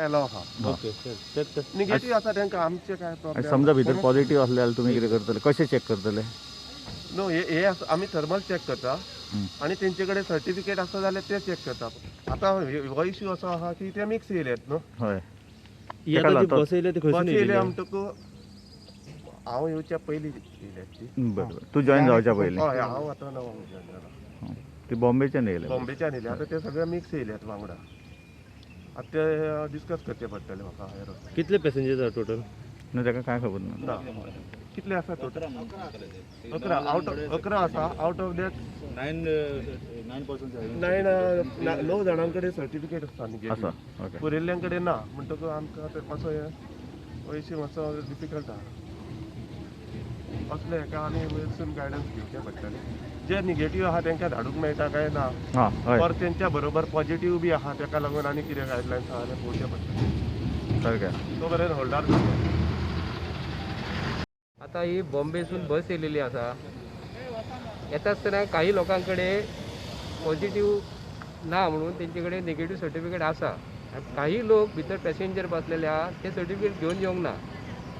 Allow आहा. Okay. ते negative आसा तांकां आमचे काय आनी प्रॉब्लेम. समजा भितर पॉझिटिव्ह असले जाल्यार तुमी कितें करतले, कशें चॅक करतले? नो, हे हे आसा, आमी थर्मल चॅक करता आनी तेंचे कडेन सर्टिफिकेट आसा जाल्यार ते चॅक करता. आतां हो इश्यू असो आहा की ते मिक्स येयल्यात न्हू. हय. ही तेका आतां जी लागतात. बस येयल्या ती बस खंयसून येयल्या येयलेली? म्हणटकूच हांव येवच्या पयलीं येयल्यात ती. बरोबर, तूं जॉईन जावच्या पयलीं. हय, हांव आतां नवो जॉयन जाला. ती बॉम्बेच्यान येयले. बॉम्बेच्यान येयले. आतां ते सगळे मिक्स येयल्यात वांगडा. आतां ते डिस्कस करचे पडटले म्हाका हायर वचून. कितले पॅसेंजर्स आहा टोटल? ना, ताका काय खबर ना. ना, कितले आसा टोटल? 11 आवट, 11 आसा. Out of that nine nine person. 9, 9 जाणां कडेन सर्टिफिकेट आसा आसा निगेटीव. ओके. पुरिल्ल्यां कडेन ना. म्हणटकूच आमकां ते मातसो हे हो इश्यू मातसो डिफिकल्ट आहा. असले हेका आमी वयरसून गायडन्स घेवचें पडटलें. जे निगेटीव आहा तेंकां धाडूंक मेळटा काय ना, हां, हय. और तेंच्या बरोबर पॉझिटीव बी आहा, तेका लागून आनी कितें गायडलायन्स आहा जाल्यार पळोवचें पडटलें. सारकें. तो मेरेन होल्डार दवरया. आता ही बॉम्बेसून बस येयलेली आसा. येता आसतना काही लोकां कडेन पॉझिटिव्ह ना म्हणून तेंचे कडेन नेगेटिव्ह सर्टिफिकेट आसा आनी काही लोक भितर पॅसेंजर बसलेले आहा ते सर्टिफिकेट घेवन येवंक ना.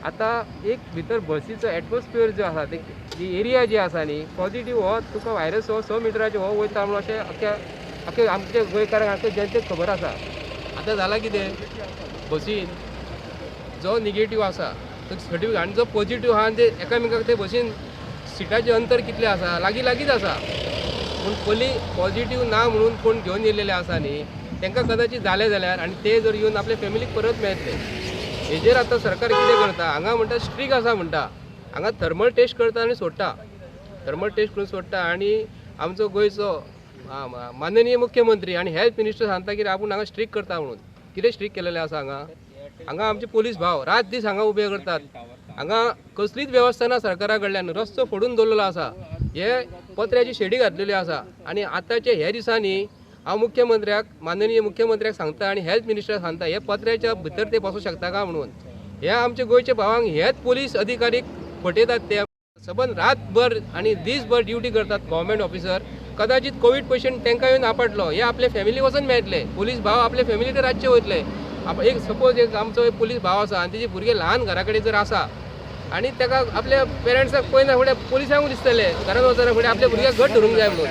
आतां एक भितर बसीचो एटमॉस्फियर जो आसा, ते जी एरिया जी आसा न्ही, पॉझिटिव्ह हो तुका व्हायरस हो 6 मिटराचेर हो वयता म्हणून अशें अख्ख्या अख्खे आमच्या गोंयकारांक, आख्खे जनतेक खबर आसा. आतां जालां कितें, बसीन जो निगेटीव आसा तो सर्टिफिकेट आनी जो पॉझिटिव्ह आहा ते एकामेकाक ते बसीन सिटाचें अंतर कितलें आसा, लागीं लागींच आसा. पूण पयलीं पॉझिटिव्ह ना म्हणून कोण घेवन येयलेले आसा न्ही, तांकां कदाचीत जालें जाल्यार आनी ते जर येवन आपल्या फॅमिलीक परत मेळटले. हेजेर आतां सरकार कितें करता, हांगा म्हणटा स्ट्रीक आसा म्हणटा, हांगा थर्मल टेस्ट करता आनी सोडटा, थर्मल टेस्ट करून सोडटा. आनी आमचो गोंयचो माननीय मुख्यमंत्री आनी हेल्थ मिनिस्टर सांगता की आपूण हांगा स्ट्रीक करता म्हणून. कितें स्ट्रीक केलेलें आसा हांगा? हांगा आमचे पोलीस भाव रात दीस हांगा उबे करतात. हांगा कसलीच वेवस्था ना सरकारा कडल्यान. रस्तो फोडून दवरलेलो आसा, हे पत्र्याची शेडी घातलेली आसा. आनी आतांच्या ह्या दिसांनी हांव मुख्यमंत्र्याक, माननीय मुख्यमंत्र्याक सांगता आनी हेल्थ मिनिस्टराक सांगता, हे पत्र्याच्या भितर ते बसूंक शकता काय म्हणून. हे आमच्या गोंयच्या भावांक हेच पोलीस अधिकारी फटयतात. ते सबंद रातभर आनी दीसभर ड्युटी करतात गव्हर्मेंट ऑफिसर. कदाचित कोवीड पेशंट तांकां येवन आपटलो, हे आपले फॅमिली वचून मेळटले. पोलीस भाव आपले फॅमिली रातचे वयतले. एक सपोज एक आमचो एक पोलीस भाव आसा आनी तेजे भुरगे ल्हान घरा कडेन जर आसा आनी ताका आपल्या पेरंट्साक पळयना फुडें पोलिसांक दिसतलें घरान वचना फुडें आपल्या भुरग्याक घट धरूंक जाय म्हणून.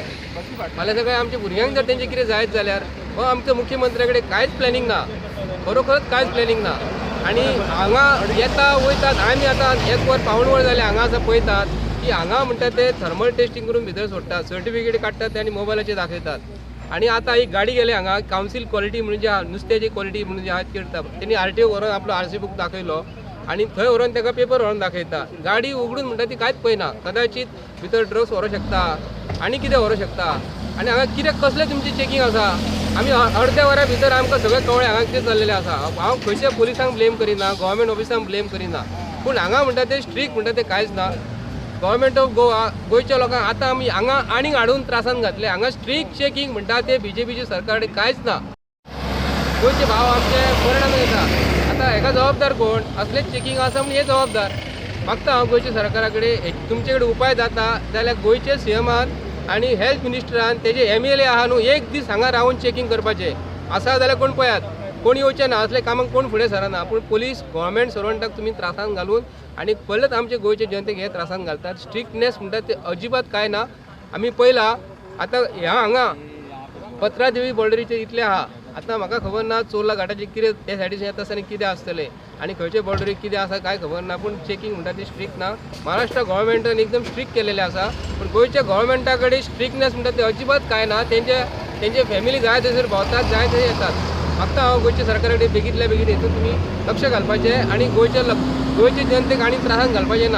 फाल्यां सकाळीं आमच्या भुरग्यांक जर तेंचें कितें जायत जाल्यार हो आमच्या मुख्यमंत्र्या कडेन कांयच प्लॅनिंग ना, खरोखरच कांयच प्लॅनिंग ना. आनी हांगा येता वयतात, आमी आतां एक वर पावण वर जालें हांगा आसा पळयतात की हांगा म्हणटा ते थर्मल टेस्टींग करून भितर सोडटात, सर्टिफिकेट काडटात ते आनी मोबायलाचेर दाखयतात. आनी आतां एक गाडी गेली हांगा कावन्सील क्वॉलिटी म्हणून जे आहा, नुस्त्याची क्वॉलिटी म्हणून जे आहा करता, तेणी आरटीओ व्हरोन आपलो आरसी बूक दाखयलो आनी थंय व्हरोन ताका पेपर व्हरोन दाखयता. गाडी उगडून म्हणटा ती कांयच पळयना, कदाचीत भितर ड्रग्स व्हरूंक शकता आनी कितें व्हरूंक शकता. आनी हांगा कितें कसलें तुमचें चॅकींग आसा? आमी अर्द्या वरा भितर आमकां सगळें कळ्ळें हांगा कितें चल्लेलें आसा. हांव खंयच्या पोलिसांक ब्लेम करिना, गव्हर्मेंट ऑफिसांक ब्लेम करिना, पूण हांगा म्हणटा ते स्ट्रीक म्हणटा ते कांयच ना. गव्हर्मेंट ऑफ गोवा गोंयच्या लोकांक आतां आमी हांगा आनीक हाडून त्रासान घातले. हांगा स्ट्रीक चॅकींग म्हणटा ते बीजेपीचे सरकार कडेन कांयच ना. गोंयचे भाव आमचे मरणान वयता. आतां हेका जबाबदार कोण? असलेच चॅकींग आसा म्हूण हे जबाबदार. मागता हांव गोंयच्या सरकारा कडेन, तुमचे कडेन उपाय जाता जाल्यार गोंयचे सीएमान आनी हेल्थ मिनिस्टरान तेजे एमएलए आहा न्हू, एक दीस हांगा रावन चॅकींग करपाचें आसा जाल्यार कोण पळयात, कोण येवचे ना, असले कामाक कोण फुडें सरना. पूण पोलीस गव्हर्मेंट सर्वंटाक तुमी त्रासान घालून आनी परत आमचे गोंयचे जनतेक हे त्रासान घालतात. स्ट्रिक्टनेस म्हणटा ते अजिबात कांय ना. आमी पळयला आतां ह्या हांगा पत्रादेवी बॉर्डरीचे इतले आहा. आतां म्हाका खबर ना चोर्ला घाटाचे कितें ते सायडीन येता आसतना कितें आसतलें आनी खंयचे बॉर्डरीक कितें आसा कांय खबर ना. पूण चॅकींग म्हणटा ती स्ट्रीक ना. महाराष्ट्र गव्हर्मेंटान एकदम स्ट्रीक केलेलें आसा, पूण गोंयच्या गव्हर्मेंटा कडेन स्ट्रिकनेस म्हणटा ते अजिबात कांय ना. तेंचे तेंचे फॅमिली जाय थंयसर भोंवतात, जाय थंय येतात. मागता हांव गोंयच्या सरकारा कडेन बेगींतल्या बेगीन हेतून तुमी लक्ष घालपाचें आनी गोंयच्या गोंयचे जनतेक आनी त्रासान घालपाचें ना.